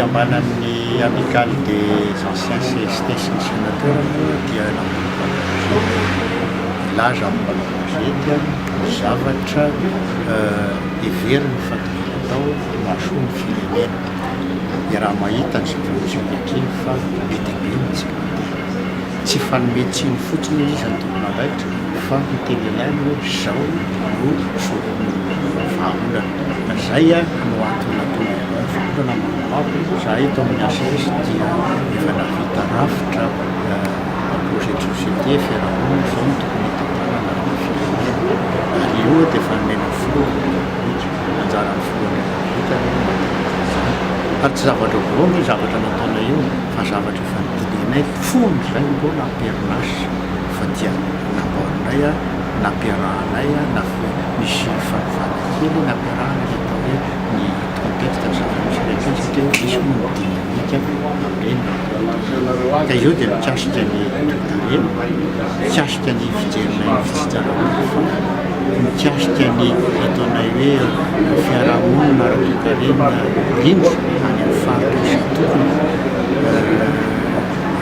Fikambanan'ny Amicale des anciens CST sy ny sénateur moa dia namono mpanao gazety, nilaza amin'ny mpanao gazety ny zavatra heveriny fa tokony atao mahasoa ny firenena. Iaraha-mahita ny zava-misy ankehitriny fa be dia be ny tsy mandeha. Tsy fanome tsiny fotsiny izy ny tompon'andraikitra fa miteny anay hoe izao no vahaolana. Ka izay no antony nahatonga ny vahaolana maromaro. Izahay eto amin'ny HCS dia efa nahavita rafitra projet de société, fiarahamonina, izao no tokony hitantanana ny firenena. Ary io dia efa nomena filohan'ny Repoblika, anjaran'ny filohan'ny Repoblika no mampihatra izany. Ary tsy zavatra vaovao anie zavatra nataonay io fa zavatra efa nodinihinay fony izay mbola am-perinasa fa dia namboarinay, nampiarahanay, nisy fanovana kely nampiarahana ilay atao hoe ny contexte ny zava-misy rehetra iny satria misy moa ny dynamique amin'ireny rencontre. Ka izao dia mikasika ny toekarena, mikasika ny fijerinay ny fitsinjaram-pahefana, mikasika ny ataonay hoe fiarahamonina ara-toekarena mirindra any amin'ny faritra isan-tokony,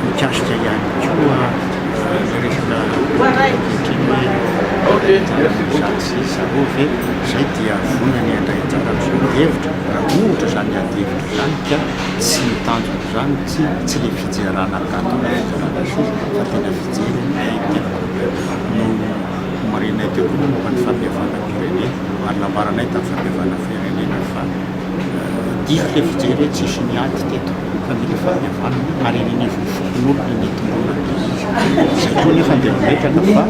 mikasika ihany koa ny resaka politika ankehitriny hoe izatsy sy izaroa ve, izay dia vonona ny handray anjara amin'izao adihevitra, raha ohatra izany adihevitra izany ka tsy ny tanjona izany tsy tsy ilay fijerana gateau na fijerana seza fa tena fijery ny tena problème no nomarihinay teo koa moa momba ny fampihavanam-pirenena ary nambaranay tamin'ny fampihavanam-pirenena fa diso ilay fijery hoe tsisy niady teto fa mila fampihavanana ary eny anivon'ny fokonolona ny hitomboana an'ilay izy. Izay koa nefa dia mipetraka fa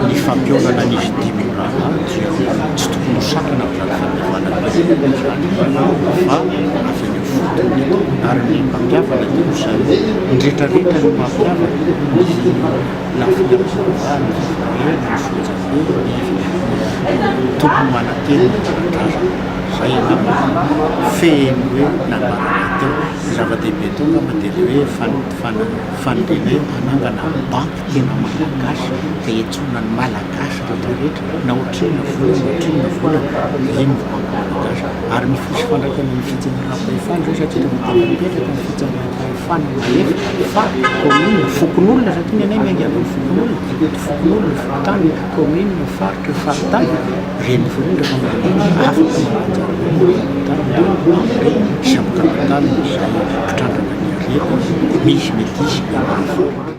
ny fampihaonana an'izy dimy mirahalahy dia tsy tokony ho sakana amin'izany fampihavanam-pirenena izany fa avy any amin'ny fotony ary ny mpampihavana dia ho zareo ny rehetrarehetra no mampihavana ny lafiny ara-pivavahana, ny firenena, ny sojabe, ny tompony manantena ny tanindrazana. Izay angamba no fehiny hoe nambaranay teo. Ny zava-dehibe teo angamba dia ilay hoe faniriana hoe hanangana banky tena malagasy ka hiantsoana ny malagasy rehetrarehetra na ohatrinona vola na ohatrinona vola iny ny banky malagasy. Ary misy fifandraikany amin'ny fitsinjaram-pahefana izay satria rehefa tena mipetraka ny fitsinjaram-pahefana mahefa fa commune, fokonolona satria ny anay miainga avy amin'ny fokonolona, fokonolona, fokontany, commune, faritra, faritany, renivohitra rehefa mandeha afaka mananjara koa ny fokontany amin'ireny sy amin'ny kapitaly izay mpitrandraka ny harena misy metisy amin'ny faritra.